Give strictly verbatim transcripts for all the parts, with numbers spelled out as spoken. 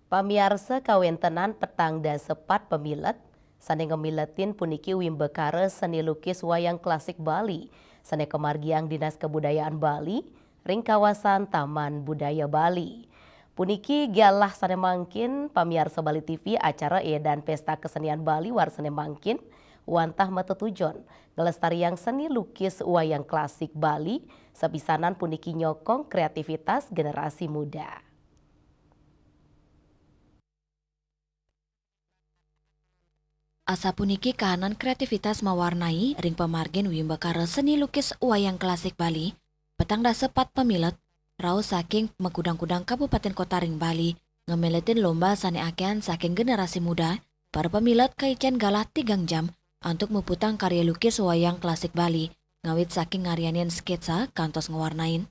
Pamiarsa, kawéntenan petang dasa pat pamilet sané ngamiletin puniki wimbakara seni lukis wayang klasik Bali sané kamargiang Dinas Kebudayaan Bali ring kawasan Taman Budaya Bali. Puniki galah sané mangkin, pamiarsa Bali T V, acara édan Pesta Kesenian Bali warsané mangkin wantah matetujon nglestariang seni lukis wayang klasik Bali, sapisanan puniki nyokong kreativitas generasi muda. Asapuniki kahanan kreativitas mawarnai ring pamargin wimbakara seni lukis wayang klasik Bali, petang dasa pat pamilet, rauh saking makudang-kudang kabupaten kota ring Bali, ngamiletin lomba sané akéhan saking generasi muda, para pamilet kaicén galah tigang jam antuk muputang karya lukis wayang klasik Bali, ngawit saking ngaryanin sketsa kantos ngwarnain.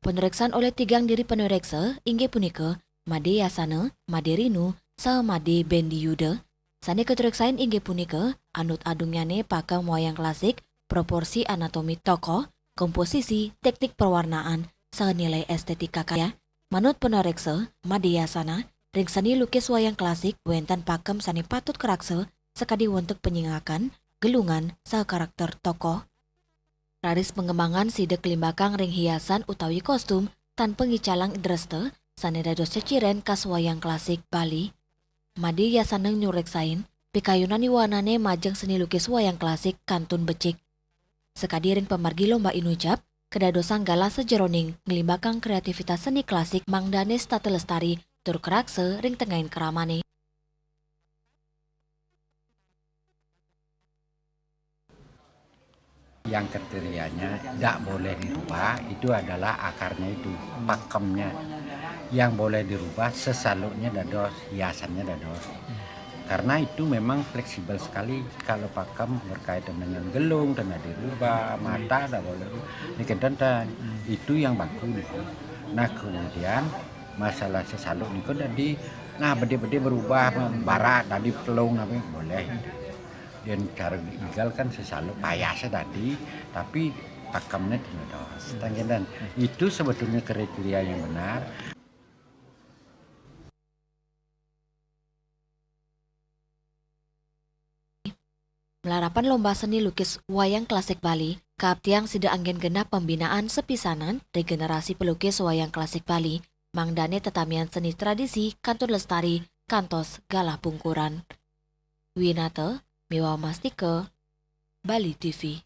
Panureksan olih tigang diri panureksa, inggih punika Madé Yasana, Madé Rinu, saha Madé Bendi Yuda. Sané katureksain inggih punika anut adungnyané pakem wayang klasik, proporsi anatomi tokoh, komposisi, teknik perwarnaan, saha nilai estetika karya. Manut panureksa, Madé Yasana, ring seni lukis wayang klasik wénten pakem sané patut karaksa sakadi wentuk penyingakan, gelungan, saha karakter tokoh. Raris pangembangan sida kalimbakang ring hiasan utawi kostum tanpa ngicalang dresta sané dados ceciren khas wayang klasik Bali. Madé Yasana nureksain, pikayunan iwanané majeng seni lukis wayang klasik kantun becik. Sakadi ring pamargi lomba inucap, kadadosang galah sajeroning nglimbakang kreativitas seni klasik mangdané setata lestari tur karaksa ring tengahing kramané. Yang kriterianya tidak boleh dirubah, itu adalah akarnya itu, pakemnya. Yang boleh dirubah sesaluknya dados, hiasannya dados. Karena itu memang fleksibel sekali. Kalau pakem berkaitan dengan gelung, tidak dirubah, mata tidak boleh. Ini kan itu yang baku nih. Nah, kemudian masalah sesaluk niku tadi, nah, bedi-bedi berubah, barat, tadi pelung, apa, boleh. Dan cara igal kan sesaluk payasnya tadi, tapi pakemnya tidak ada. Tangginan. Itu sebetulnya kriteria yang benar. Malarapan lomba seni lukis wayang klasik Bali, kaaptiang sida anggén genah pembinaan sapisanan ring generasi pelukis wayang klasik Bali, mangdané tetamian seni tradisi kantun lestari kantos galah pungkuran. Winata miwah Mastika, Bali T V.